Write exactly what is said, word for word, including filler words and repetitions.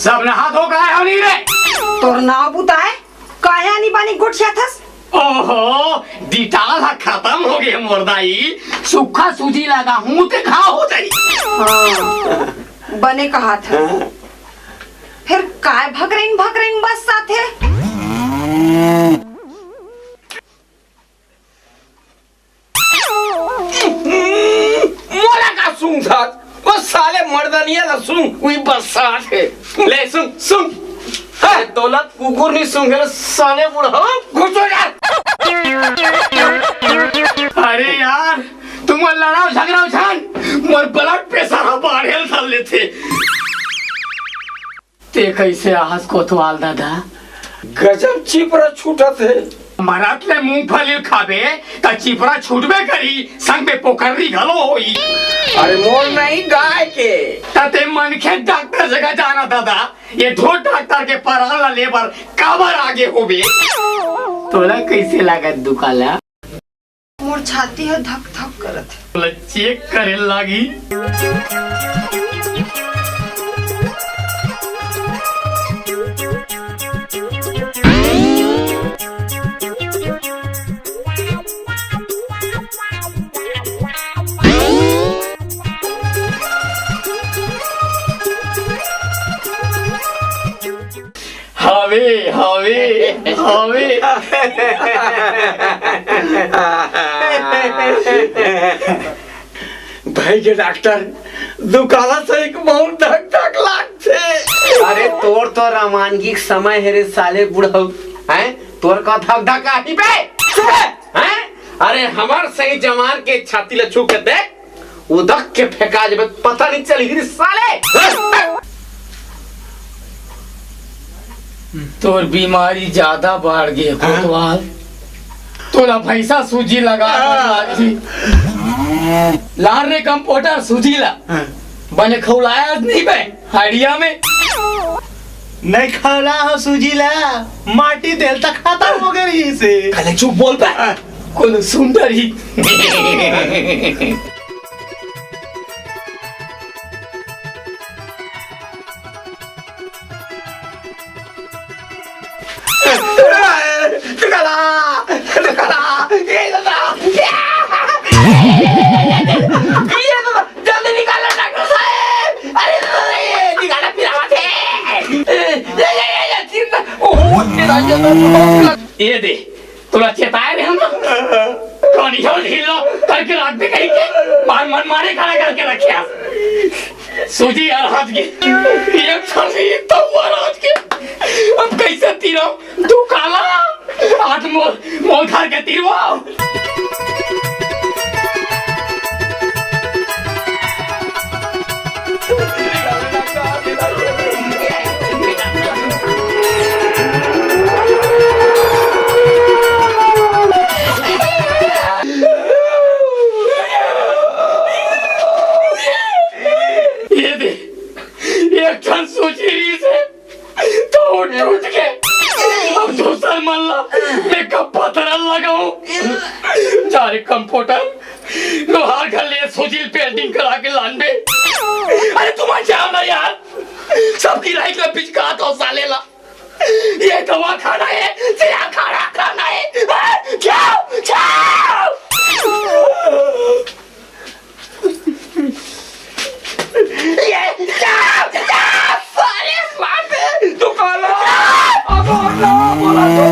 सब नहा धो के आए हो नहीं रे? तोर नाव बुताए, काहे आनी बानी गोठियाथस? ओहो, डिटाल ह खतम हो गे मोर दाई। सुक्खा सूजी लगा हूँ ते घाव हो जाई। हाँ, बने कहा था। फिर काय भकरिन भकरिन बस साथे? मोला का सूंघत? वो साले मर्दनिया ला सूंघ, उही बरसात हे। ले सूंघ, सूंघ। हाँ। ए दौलत, कुकुर नहीं सूंघे, साले बुढ़ऊ। घुसो यार। अरे यार, तुम लड़ाओ झगड़ाओ झन, मोर blood pressure ह बाढ़े ल धर लेथे। ते कइसे आहस कोतवाल दादा? गजब चिपरा छूटत हे। मरत ले मूंगफली खाबे, त चिपरा छूटबे करी, संग में पोकर्री घलो होई। अरे मोर नहीं, गाय के। त ते मनखे डॉक्टर जगह जाना दादा, ये ढोर डॉक्टर के परान ला लेबर काबर आगे होबे? तोला कइसे लागत दुकाला? मोर छाती ह धक धक करत हे। तोला चेक करे लागी। हवे, हवे, हवे। भाई के डॉक्टर, दुकाला से एक बहुत धक धक लागथे। अरे तोर तो रवानगी के समय हे रे साले बुढ़ऊ, हैं? तोर का धक धक आही बे? हैं? अरे हमर सही जवान के छाती ल छू के देख, उदक के फेंका जबे पता नहीं चलही रे साले। तोर बीमारी ज्यादा बाढ़ गे कोतवाल। तोला भैंसा सूजी लगा हाँ। लार रे कंपाउंडर सूजी ला। हाँ। बने खौलाया नहीं बे हड़िया में। नहीं खौला हो सूजी ला, माटी तेल तक खत्म हो गई से। कले चुप बोल बे। हाँ। कोनो सुन डरही। दुकाला, दुकाला, ये दादा, ये दादा, जल्दी निकालो डॉक्टर साहब। अरे दादा, ये निकालो पिरावत हे। ये, ये, ये, ये, ये, चिंता, ओहो, तेरा ये तो ये दे, तोला चेताए रहे ना? कनिहा ढीला करके राख दे कहीं के, मार मन मारे खड़ा करके रखे। सूजी यार हाथ के, एक सूजी तो हुआ रात के। अब कैसे तीरो? दुकाला, आज मोर, मोर घर के तीरो। ये दे, एक ठन सूजी रहिस हे, तो वो टूट के अब दूसर मन ला मैं का पथरा लगाऊं? जा रे कंपाउंडर, लोहार घर ले सूजी पेंटिंग करा के लान बे। अरे तुम जाओ ना यार, सबकी लाइफ में पिचकात हो साले ला। ये दवा खाना है, सिया खाना खाना है। हाँ, जाओ, जाओ। ये, जाओ, जाओ, साले मार दे, दुकान। अब हम लोग बोला तो